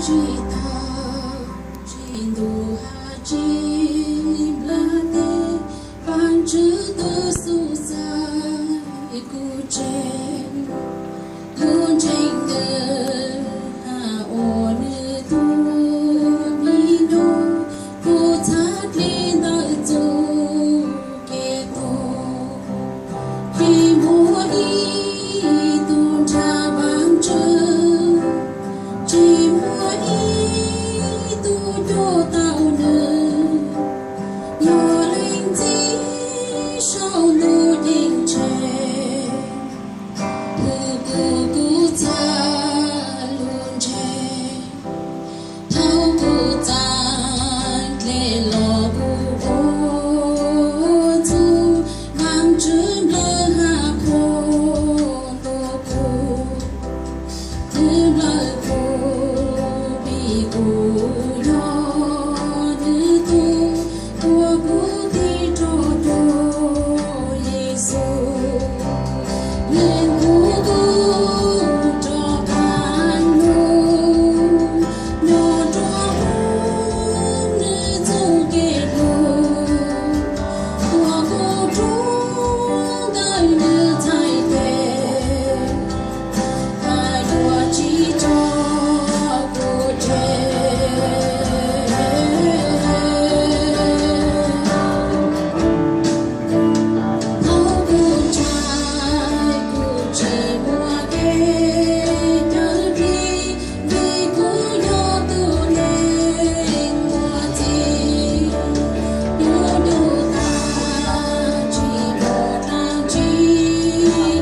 tsis tau, tsis ntuj hab tsis nplawg teb, Vaajtswv tub xub xaiv kuv tseg. Kuv ntseeg ntawm hab ua nwg tug mivnub, kuv txhaj dlig ntawm txuj kev tuag. Tsis muaj ib tug nrhav Vaajtswv, tsis muaj ib tug cuag tau nwg. Yog leej txiv saum ntuj ceeb tsheej, kuv, kuv, kuv txhaj lug ntseeg. Thaum kuv txav dlej los kuv ua txuj, Vaajtswv nplawg hab qhuas ntuas kuv, Nws nplawg kuv, vim kuv yog Nws tug, ua kuv tig rov rua Yexus. Leej kuv tug rov qaab lug, nyob rua huv Nws txuj kev lug, ua kuv rov ntawm Nws txhais tes. Has yuav tsis tso kuv tseg. Thaum kuv ntshai kuv tsis muaj kev cawm dlig, vim kuv yog tus neeg muaj txim. Kuv ntuj tas tsis pom dlaab tsi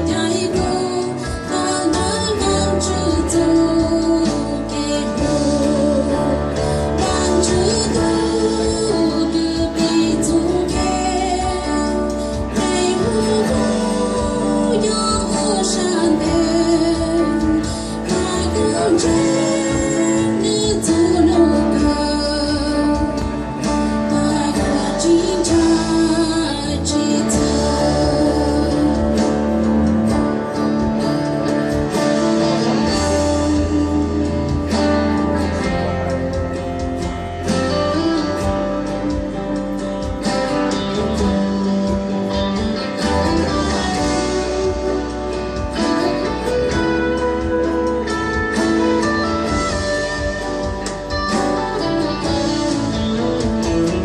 cais kuv tawm ntawm Vaajtswv txuj kev lug. Vaajtswv tug kws pib txuj kev, tes hu kuv yog ua sab nteg, has kuv ntseeg Nws txug nub kawg, has yuav tsis ntshai tsis txhawj.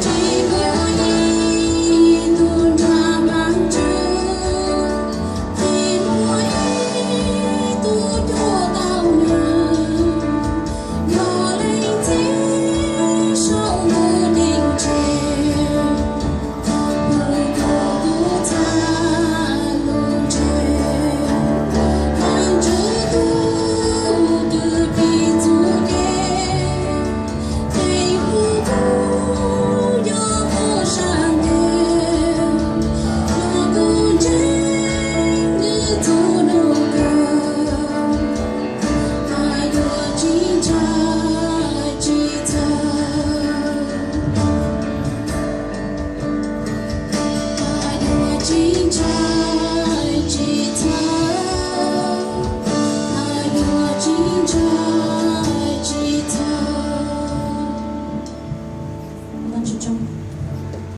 Tsis muaj ib tug nrhav Vaajtswv, tsis muaj ib tug cuag tau Nws. Yog leej txiv saum ntuj ceeb tsheej, hu kuv txhaj lug ntseeg. Vaajtswv tug kws pib txuj kev, tes hu kuv yog ua sab nteg, yog kuv ntseeg Nws txug nub kawg, has yuav tsis ntshai tsis txhawj. Has yuav tsis ntshai